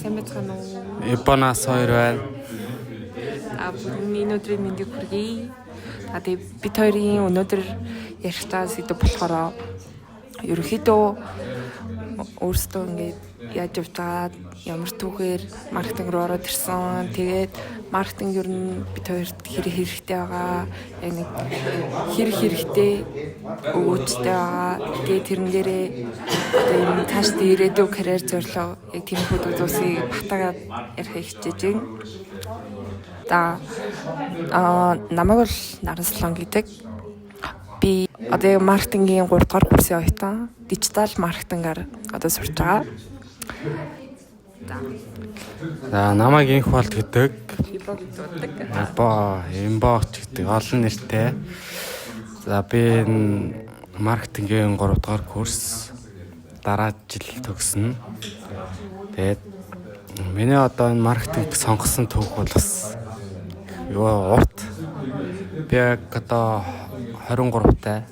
Сайн байцгаана уу? Японоос хоёр байна. За бүгдний энэ өдрийн мэндийг хүргэе. За тэгээ бид хоёрын өнөөдөр ярих байгаа сэдэв болохоор ерөнхийдөө өөрсдөө ингээд яаж явж байгаа, ямар түүхээр маркетинг руу ороод ирсэн. Тэгээд маркетинг ер нь бид хоёрт хэр хэрэгтэй байгаа, яг нэг хэр хэрэгтэй өгөөжтэй байгаа. Тэгээд тэрэн дээрээ одоо юм цаашдаа ирээдүй карьер зорилго яг тиймэрхүү зүйлсийг батаагаад ярихыг хичээж байна. За намайг бол Наран Солон гэдэг. Би одоо яг маркетингийн 3 дугаар курсын оюутан, дижитал маркетингаар одоо сурч байгаа. За. За намайг Инх болт гэдэг. Ибо гэж боддог. Ибо, Имбоч гэдэг олон нэртэй. За би энэ маркетингийн 3 дугаар курс дараа жил төгснө. Тэгээд миний одоо энэ маркетинг сонгосон түүх бол бас юу урт. Би яг одоо 23 тай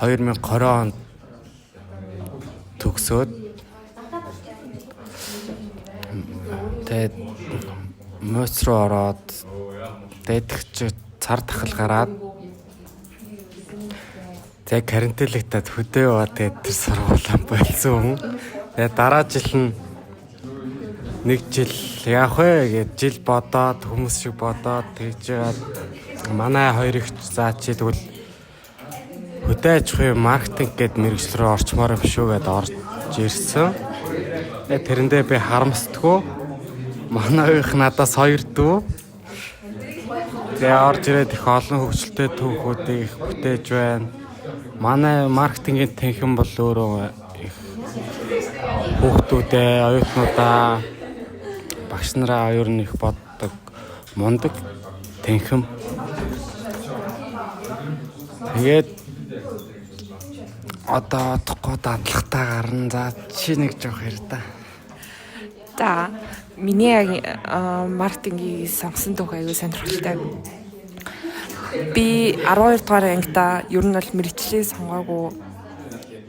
2020 онд төгсөөд тэгээд мууц руу ороод дээдгч цар тахал гараад тэг карантинлэгтээд хөдөө яваа, тэгээд тэр сургуулаа болсон. Тэгээд дараа жил нь нэг жил яах вэ гэж жил бодоод хүмүүс шиг бодоод тэгж яагаад манай хоёр их заа чи тэгвэл хөдөө аж ахуйн маркетинг гээд мэргэжил рүү орчмоор юм шүү гэдээ орж ирсэн. Тэгээд тэрэндээ би харамсдаггүй. Манай их надаас хоёр дүү. Тэгээ орж ирээд их олон хөгжилтэй түүхүүдийг их бүтээж байна. Манай маркетингийн танхим бол өөрөө их хүүхдүүдээ, оюутнуудаа, багш нараа ер нь их боддог мундаг танхим. Тэгээд одоо удахгүй дадлагатай гарна. За чи нэг жоох яар та. За миний яг маркетингийг сонгосон түүх аягүй сонирхолтой. Би 12 дугаар ангида ер нь бол мэргэжлээ сонгоогүй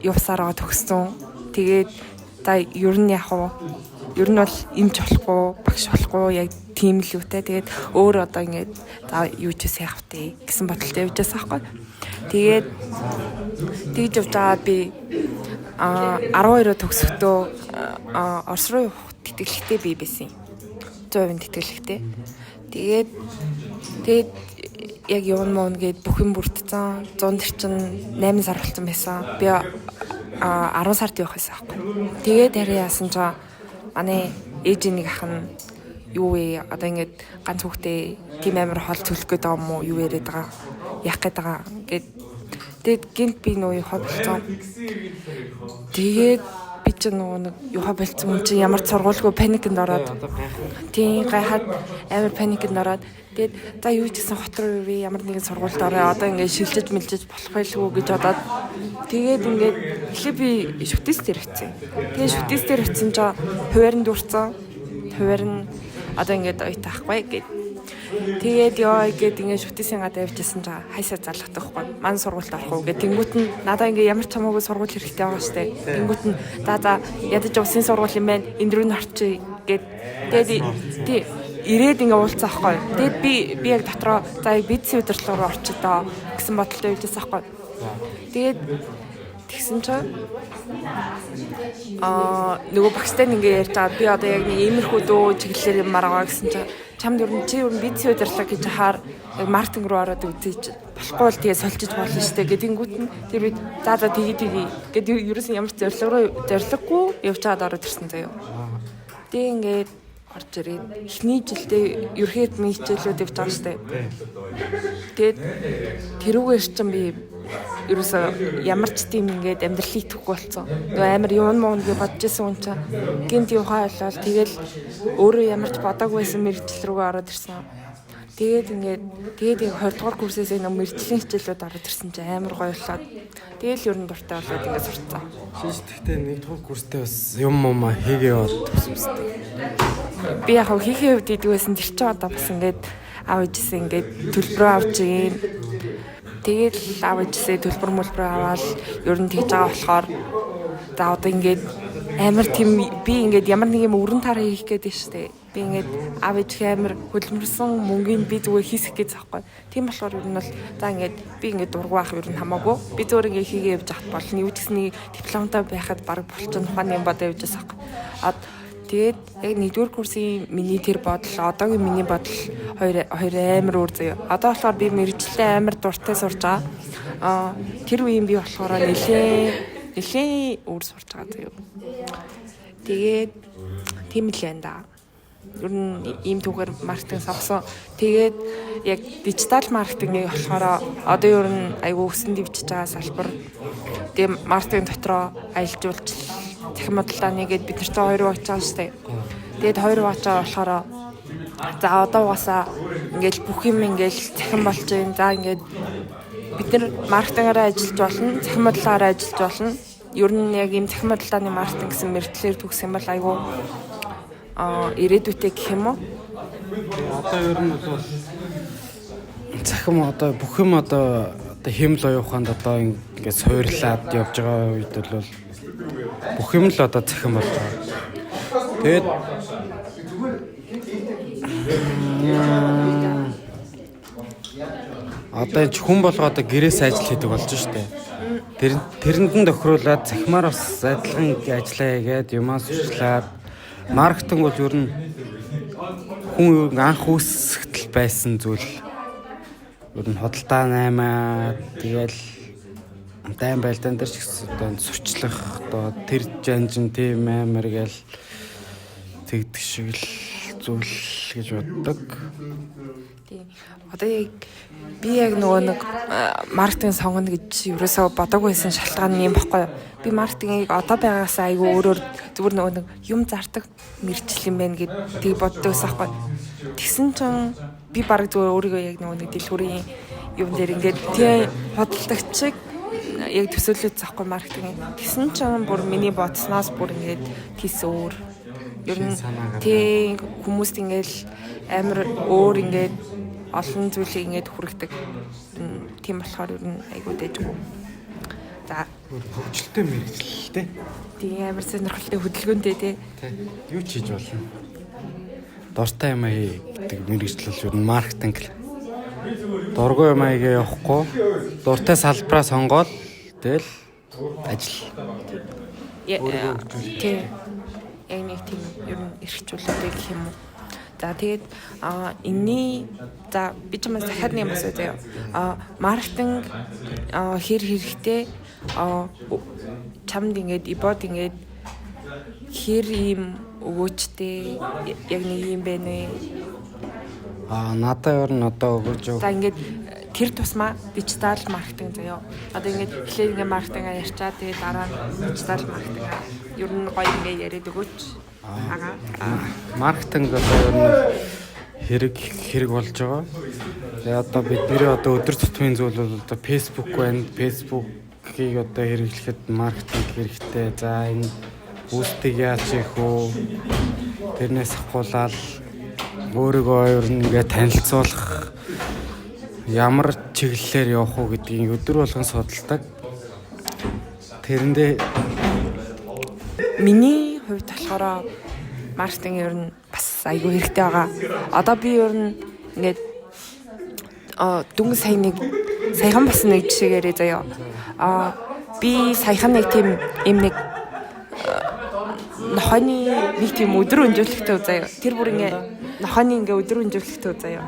явсаар байгаа төгссөн. Тэгээд за ер нь яг уу ер нь бол эмч болохгүй, багш болохгүй яг тийм л юутай. Тэгээд өөр одоо ингээд за юу ч гэсэн явах вэ гэсэн бодолтой явж байсан байхгүй. Тэгээд тэгж явж байгаа би 12-оо төгсөхдөө Орос руу явах тэтгэлэгтэй би байсан. 100% тэтгэлэгтэй. Тэгээд яг явна мөн гээд бүх юм бүрдсэн. 100 тэр чин 8 сар болсон байсан. Би 10 сард явах байсан байхгүй. Тэгээд харин яасан ч манай ээжийн нэг ах нь юу вэ? Одоо ингээд ганц хүүхдээ тийм амар хол цөлөх гээд байгаа юм уу? Юу яриад байгаа? Яах гээд байгаа? Гэд тэгээд гинт би нөө юхаа болцсон. Тэгээд би ч нөгөө нэг юхаа болцсон юм чи ямар ч сургуульгүй паникнд ороод тийм гайхаад амар паникнд ороод тэгээд за юу ч гэсэн хот руу явъя, ямар нэгэн сургуульд орё, одоо ингээд шилжиж мэлжиж болох байлгүй гэж бодоод тэгээд ингээд эхлээ би шүтээс дээр очив. Тэгээд шүтээс дээр очисон чинь хуваар нь дүүрсэн. Хуваар нь одоо ингээд оюутан ахгүй гэд. Тэгээд ёо гэд ингээд шүтээсийн гадаа явжсэн чинь хайсаа залгадаг байхгүй. Ман сургуульд орох уу гэд. Тэнгүүт нь надаа ингээд ямар ч хамаагүй сургууль хэрэгтэй байгаа штэ. Тэнгүүт нь за ядаж усын сургууль юм байна. Энэ рүү н орчих гэд. Тэгээд тий ирээд ингээд уулзсан байхгүй. Тэгээд би яг дотроо за бизнесийн удирдлага руу орчих доо гэсэн бодолтой явжсэн байхгүй. Тэгээд тэгсэн чинь нөгөө багштай нь ингээ ярьж байгаа. Би одоо яг нэг иймэрхүү дөө чиглэлээр юм маргаа гэсэн чинь чамд ер нь чи ер нь бизнесийн удирдлага гэж хахаар яг маркетинг руу ороод үзэж болохгүй бол тэгээ солилцож болно штэ гэдэнгүүт нь тэр үед за тэгээ тэгээ гэд ерөөсөн ямар ч зорилгогүй явж байгаад ороод ирсэн заяа. Тэгээ ингээд орж ирээд эхний жилдээ ерөөд миний хичээлүүд явж байгаа штэ. Тэгээд тэрүүгээр чинь би ерөөсөө ямар ч тийм ингээд амьдралыг итгэхгүй болсон. Нөгөө амар юун муун гэж бодож исэн хүн чинь гинт юухаа болол тэгэл өөрөө ямар ч бодоагүй байсан мэргэжил рүүгээ ороод ирсэн. Тэгээд ингээд тэгээд яг 20 дугаар курсээс нэг мэргэжлийн хичээлүүд ороод ирсэн чинь амар гоё болоод тэгэл ер нь дуртай болоод ингээд сурцсан. Шиш тэгтээ 1 дугаар курстэй бас юм юм хийгээ яваад төгсөн мэт. Би яг хийхээ хувьд идэг байсан тэр чинь одоо бас ингээд аав ээжээсээ ингээд төлбөрөө авч ийн. Тэгээд аав ээжээсээ төлбөр мөлбөрөө аваад ер нь тэгж байгаа болохоор за одоо ингээд Амар тийм би ингээд ямар нэг юм өрөн тараа хийх гээд байна шүү дээ. Би ингээд аав ээжээ амар хөдөлмөрсөн мөнгөний би зүгээр хийсэх гэж байхгүй. Тийм болохоор ер нь бол за ингээд би ингээд дургу байх ер нь хамаагүй. Би зүгээр ингээд хийгээ явж хат болно. Юу ч гэсний дипломтой байхад баг болчихно ухааны юм бодоо явж байсан байхгүй. А тэгээд яг нэгдүгээр курсын миний тэр бодол, одоогийн миний бодол хоёр амар өөр заяа. Одоо болохоор би мэргэжлээ амар дуртай сурж байгаа. А тэр үеийн би болохоор нэлээ өөр сурж байгаа заяа. Тэгээд тийм л байна да. Ер нь ийм түүхээр маркетинг сонгосон. Тэгээд яг дижитал маркетингийг болохоор одоо ер нь айгүй өсөн дэвжиж байгаа салбар. Тэгээд маркетинг дотроо аялал жуулчлал, цахим худалдааны гээд бид нар ч хоёр багч байгаа шүү дээ. Тэгээд хоёр багчаа болохоор за одоо угаасаа ингээл бүх юм ингээл цахим болж байна. За ингээд бид нар маркетингаараа ажиллаж болно, цахим худалдаагаараа ажиллаж болно. Ер нь яг ийм цахим худалдааны маркетинг гэсэн мэргэжлээр төгсөх юм бол айгүй ирээдүйтэй гэх юм уу? Одоо ер нь бол цахим одоо бүх юм одоо хэмл оюун ухаанд одоо ингээд суурлаад явж байгаа үед бол бүх юм л одоо цахим болж байгаа. Тэгээд одоо хүн болго одоо гэрээс ажил хийдэг болж штэ. Тэрэнд нь тохируулаад цахимаар бас адилхан ажиллаа хийгээд юмаа сурчлаад маркетинг бол ер нь хүн анх үүсгэтэл байсан зүйл. Ер нь худалдаа наймаа тэгэл дайн байлдаан дээр ч гэсэн одоо сурчлах одоо тэр жанжин тийм амар гээл тэгдэг шиг л зүйл гэж боддог. Тийм. Одоо яг би яг нөгөө нэг маркетинг сонгоно гэж ерөөсөө бодоогүй байсан шалтгаан нь юм баггүй юу? Би маркетингийг одоо байгаагаас айгүй өөрөөр зүгээр нөгөө нэг юм зардаг мэргэжил юм байна гэд тийг боддог байсан байхгүй. Тэгсэн чинь би бараг зүгээр өөрийгөө яг нөгөө нэг дэлгүүрийн юм дээр ингээд тий худалдагч шиг яг төсөөлөд захгүй маркетинг. Тэгсэн чинь бүр миний бодсноос бүр ингээд тис өөр. Ер нь тий хүмүүст ингээд амар өөр ингээд олон зүйлийг ингээд хүргэдэг. Тийм болохоор ер нь айгүй дэжгүй. За хөгжилтэй мэргэжил тий. Тийм амар сонирхолтой хөдөлгөөнтэй тий. Юу ч хийж болно. Дуртай юм аа гэдэг мэргэжил бол ер нь маркетинг л. Дургүй юм аягаа явахгүй. Дуртай салбараа сонгоол тэгэл ажил. Тийм. Яг нэг тийм ер нь эрхчлөлтэй гэх юм уу. За тэгээд энэний за би ч юм дахиад нэг юм асуу заяа. Маркетинг хэр хэрэгтэй чамд ингээд ибод ингээд хэр ийм өгөөчтэй яг нэг юм бэ нэ? Надаа ер нь одоо өгөөж. За ингээд тэр тусмаа дижитал маркетинг заяа. Одоо ингээд эхлээд ингээд маркетингаа ярьчаа тэгээд дараа нь дижитал маркетингаа ер нь гоё ингээд яриад өгөөч. Маркетинг одоо ер нь хэрэг болж байгаа. Тэгээ одоо бидний одоо өдөр тутмын зүйл бол одоо Facebook байна. Facebook-ийг одоо хэрэглэхэд маркетинг хэрэгтэй. За энэ бүүстийг яаж хийх вэ? Тэрнээс ахгуулаад өөрийгөө ер нь ингээд танилцуулах ямар чиглэлээр явах уу гэдгийг өдөр болгон судалдаг. Тэрэндээ миний хувьд болохоор маркетинг ер нь бас айгүй хэрэгтэй байгаа. Одоо би ер нь ингээд дөнгөж сая нэг саяхан бас нэг жишээгээрээ заяа. Би саяхан нэг тийм юм нэг нохойны нэг тийм өдөр өнжүүлэхтэй заяа. Тэр бүр ингээ нохойны ингээ өдөр өнжүүлэхтэй заяа.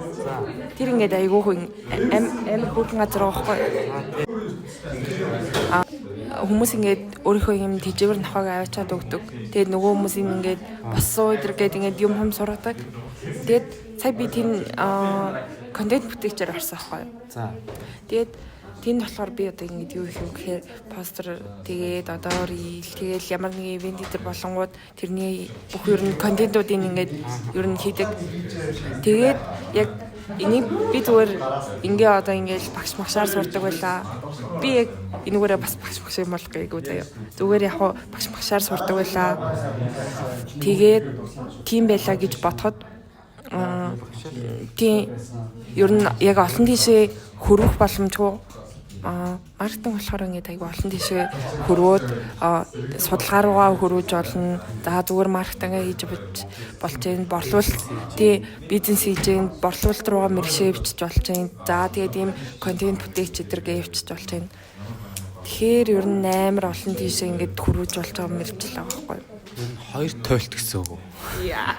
Тэр ингээд айгүй хүн амар хөөрхөн газар байгаа байхгүй. Хүмүүс ингээд өөрийнхөө юм тэжээвэр нохойг аваачаад өгдөг. Тэгээд нөгөө хүмүүс ингээд боссон өдр гээд ингээд юм хум сургадаг. Тэгээд сая би тийм контент бүтээгчээр орсон байхгүй юу. За. Тэгээд тэнд болохоор би одоо ингээд юу их юм гэхээр постэр тэгээд одоо reel тэгээд ямар нэгэн ивент дээр болонгууд тэрний бүх ер нь контентуудыг ингээд ер нь хийдэг. Тэгээд яг энийг би зүгээр ингээ одоо ингээл багш магшаар сурдаг байлаа. Би яг энүүгээрээ бас багш багш юм болох гээгүй заяа. Зүгээр яг хуу багш магшаар сурдаг байлаа. Тэгээд тийм байлаа гэж бодоход тийм ер нь яг олон тийшээ хөрвөх боломжгүй. Маркетинг болохоор ингээд айгүй олон тийшээ хөрвөөд судалгаа руугаа хөрвөж олно. За зүгээр маркетингээ хийж болж байна. Борлуулалт тий бизнес хийж байна. Борлуулалт руугаа мэрэгшээ өвчж болж байна. За тэгээд ийм контент бүтээгч эдэргээ өвчж болж байна. Тэгэхээр ер нь амар олон тийшээ ингээд хөрвөж болж байгаа мэрэгжил байгаа байхгүй юу? Энэ хоёр тойлт гэсэн үг үү? Яа.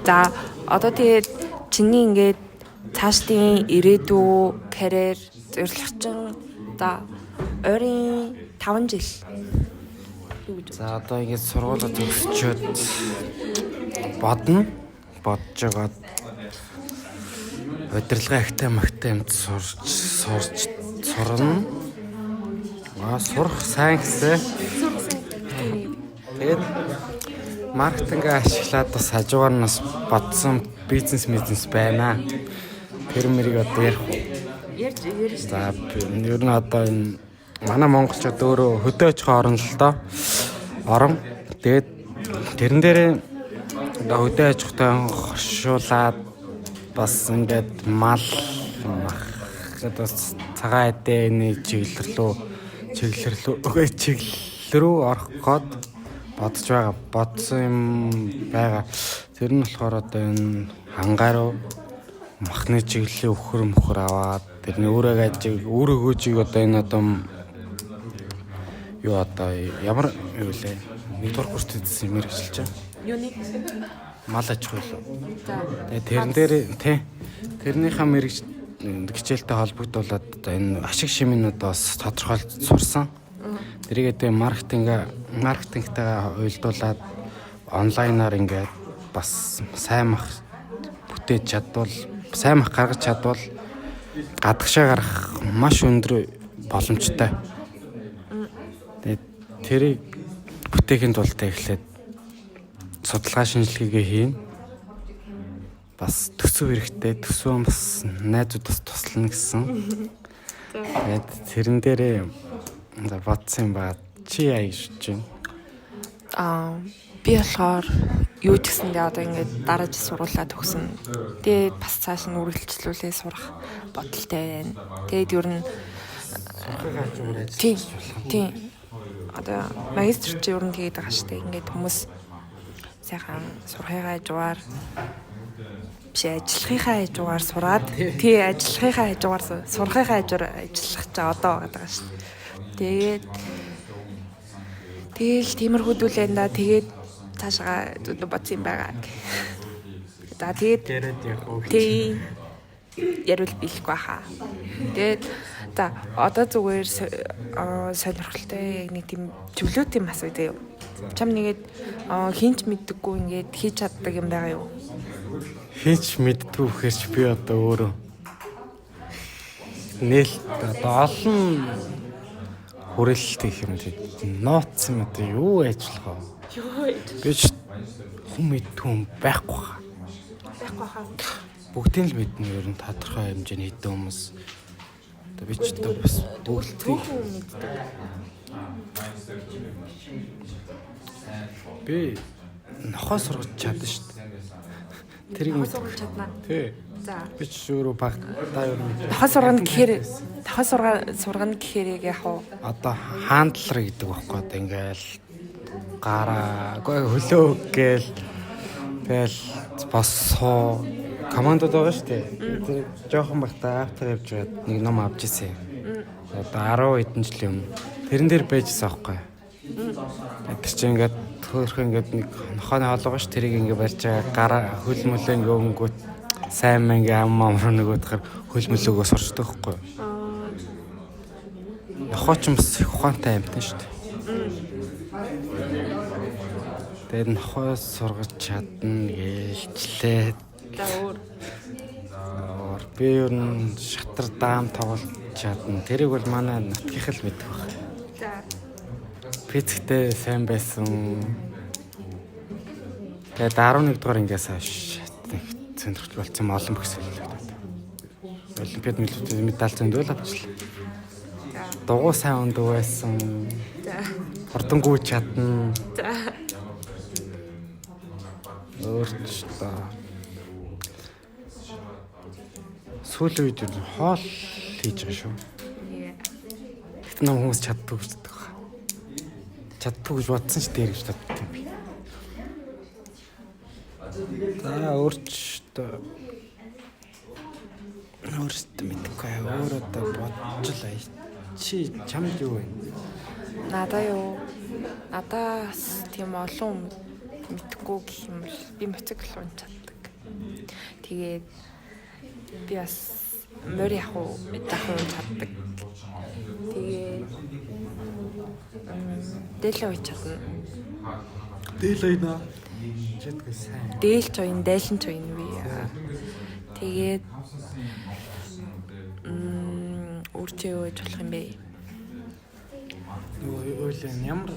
За одоо тэгээд чиний ингээд цаашдын ирээдүй, карьер, зорилго чинь за ойрын 5 жил юу гэж. За одоо ингээд сургуулаа төгсчөөд бодно. Бодож байгаад удирдлагын агтай магтай юмд сурч сурна. Сурах сайн гэсэн. Тэгээд маркетингээ ашиглаад бас хажуугаар нь бас бодсон бизнес байна. Тэр мэрийг одоо ярих уу? Ярьж ярьж. За ер нь одоо энэ манай монголчууд өөрөө хөдөө аж ахуйн орон л доо. Орон. Тэгээд тэрэн дээрээ одоо хөдөө аж ахуйтай хоршуулад бас ингээд мал мах одоо цагаан эдэний чиглэл рүү орох гээд бодож байгаа. Бодсон юм байгаа. Тэр нь болохоор одоо энэ хангаа руу махны чиглэлийн өхөр мөхөр аваад тэрний өөрөөгөө жиг одоо энэ одоо юу одоо ямар юу лээ нэгдүгээр курст хийсэн юм ажиллаж байгаа. Юуны мал аж ахуй лөө. Тэгээ тэрэн дээр тий тэрнийхээ мэрэгч хичээлтэй холбогдуулаад одоо энэ ашиг шимэнүүд бас тодорхойлж сурсан. Тэрийгээ тэгээ маркетингтайгаа уялдуулаад онлайнаар ингээд бас сайн мах бүтээж чадвал сайн мах гаргаж чадвал гадагшаа гарах маш өндөр боломжтой. Тэгээд тэрийг бүтээхийн тулд эхлээд судалгаа шинжилгээгээ хийн. Бас төсөв хэрэгтэй. Төсөв бас найзууд бас туслана гэсэн. Тэгээд тэрэн дээрээ за бодсон юм ба. Чи яа гэж бодож байна? Би болохоор юу ч гэсэндээ одоо ингээд дараа жил сургуулаа төгснө. Тэгээд бас цааш нь үргэлжлүүлээ сурах бодолтой байна. Тэгээд ер нь тийм одоо магистр чи ер нь тэгээд байгаа шүү дээ. Ингээд хүмүүс сайхан сурахыгаа хажуугаар биш ажиллахынхаа хажуугаар сураад тий ажиллахынхаа хажуугаар сурахынхаа хажуугаар ажиллах чи одоо байгаа шүү дээ. Тэгээд тэгэл тиймэрхүү зүйлэн да. Тэгээд цаашаа зүдэ бодсон юм байгаа. За тэгээд тий яриул биелэхгүй хаа. Тэгээд за одоо зүгээр сонирхолтой яг нэг тийм чөлөөт юм асууя заяа. Чам нэгэд хинч мэддэггүй ингээд хийж чаддаг юм байгаа юу? Хинч мэддэггүй гэхээр чи би одоо өөрөө нээлт одоо олон хүрээлэлт гэх юм чи нууц юм одоо юу ажиллах вэ? Юу ажиллах? Би ч хүн мэддэггүй хүн байхгүй хаа. Байхгүй хаа. Бүгдийг л мэднэ ер нь тодорхой хэмжээний хэдэн хүмүүс. Одоо би ч одоо бас бүгдийг мэддэг. Би нохоо сургаж чадна шүү дээ. Тэрийг сургаж чадна. Тий. За. Би ч өөрөө багтаа ер нь нохоо сургана гэхээр нохоо сургана гэхээр яг яах вэ? Одоо хандлер гэдэг байхгүй одоо ингээл гараа хөлөө гээл тэгэл бас суу командод байгаа шүү дээ. Тэр жоохон багтаа автор явж байгаад нэг ном авч ирсэн. Одоо 10 хэдэн жилийн өмнө тэрэн дээр байжсэн аахгүй. Тэр чинь ингээд хөөрхөн ингээд нэг нохооны хоолой ш тэрийг ингээд барьж байгаа гараа хөл мөлөө ингээд өнгөт сайн мэн ингээд ам ам руу нөгөөдөхөр хөл мөлөөгөө сурчдаг байхгүй. Нохоо ч бас их ухаантай амьтан шүү дээ. Тэгээд нохоо сургаж чадна гэлчлээ. За өөр. Би ер нь шатар даам тоглож чадна. Тэрийг бол манай нутгийнх л мэдэх байх. За. Физиктэй сайн байсан. Тэгээд 11 дугаар ангиас хойш сонирхол болсон юм олон бокс хэллээ. Олимпиад медаль зөндөл авчлаа. За. Дугуй сайн ундаг байсан. За. Хурдан гүйж чадна. За. Өөрч та. Сүүлийн үед ер нь хоол хийж байгаа шүү. Гэтэ нам хүмүүс чаддгүй гэж боддог. Чаддгүй гэж бодсон ч дээр гэж боддог юм би. За өөрчтөө өөртөө мэдэхгүй. Өөр одоо бодож л ая. Чи чамд юу вэ? Надаа юу? Надаас тийм олон мэдэхгүй гэх юм бол би мотоцикл унж чаддаг. Тэгээд би бас морь явах уу жаахан унж чаддаг. Тэгээд дээлэн уйж чадна. Дээл уйна. Чадгүй сайн. Дээл ч уян, дайлан ч уян би. Тэгээд өөр чи юу гэж болох юм бэ? Нөгөө юу лээ ямар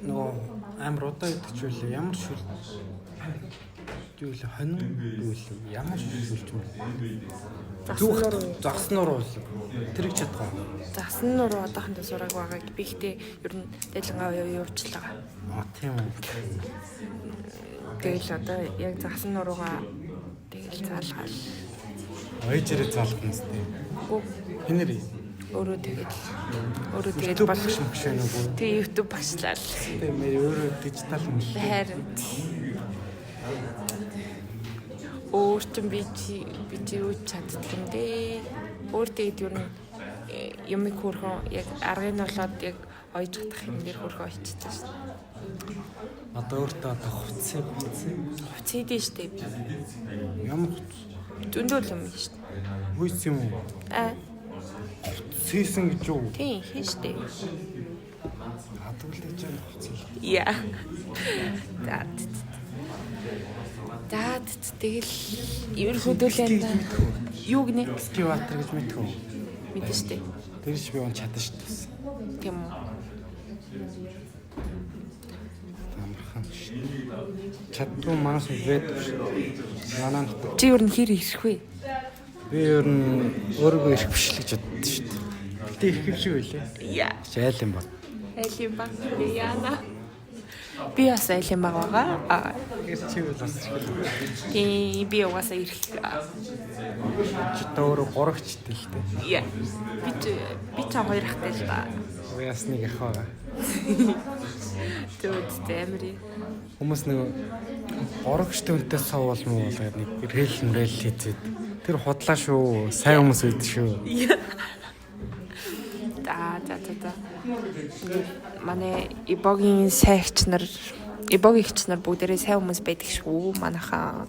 нөгөө амар удаа идэх ч үлээ ямар шүл юу лээ хонин юу лээ ямар шүлж юм бэ? Загсан нуруу тэрийг чадах уу? Загсан нуруу одоохондоо сураг байгаа. Би ихтэй ер нь дайлангаа явуулчлаа. А тийм үү. Тэгэл одоо яг загсан нуруугаа тэгэл заалгаал. Ээжээрээ заалгах юм сте. Хинэр өөрөө тэгэл болох юм шиг нүгүү. Тэг YouTube багшлаа. Тэг мэр өөрөө дижитал юм л. Харин өөр чинь би чи юу чаддаг юм дээ. Өөр тэгээд ер нь юмыг хөөрхөн яг аргыг нь болоод яг ойж чадах юм дээр хөөрхөн ойччихсан шин. Одоо өөртөө одоо хувцсыг хувцс хийдэж штэ би. Ямар хувцс? Зөндөл юм штэ. Хүйс юм уу? Аа. Хийсэн гэж юу? Тийм, хийн штэ. Хадгалж байгаа хувцс. Яа. За. За тэгэл ерөнхийдөө л юу гинэ? Скиватер гэж мэдэх үү? Мэдэн штэ. Тэр ч би он чадан штэ. Тийм үү? Амархан штэ. Чаддгүй манаас байдаг штэ. Манай нутаг. Чи ер нь хэр ирэх вэ? Би ер нь өөрийгөө ирэх биш л гэж боддоо штэ. Гэтэ ирэх юм шиг байлээ. Яа. Айл юм бол. Айл юм баг. Яана. Би бас айл юм баг байгаа. Тэр чи бол бас ирэх л. Тийм, би угаасаа ирэх. Чи өөрөө гурагчтай л дээ. Яа. Би ч хоёр ахтай л да. Уяас нэг ах байгаа. Төөд амар юм. Хүмүүс нэг гурагчтай хүнтэй сов болмоо болоод нэг рэл мрэл хийцээд тэр худлаа шүү. Сайн хүмүүс үйд шүү. За. Манай Ибогийн сайн эгч нар, Ибогийн эгч нар бүгдээрээ сайн хүмүүс байдаг шүү. Манайхаа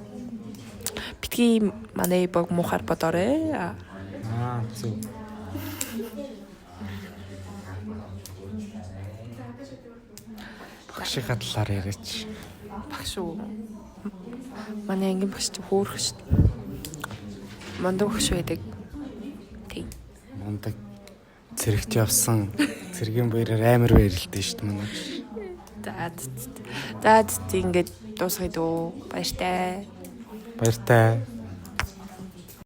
битгий манай Ибог муухаар бодоорой. Аа зөв. Багшийнхаа талаар яриач. Багш уу? Манай ангийн багш чи хөөрөх шүү. Мундаг багш байдаг. Тийм. Мундаг цэрэгт явсан. Цэргийн баяраар амар баярлалтай шүү дээ манай багш. За ингээд дуусгая дөө. Баяртай. Баяртай.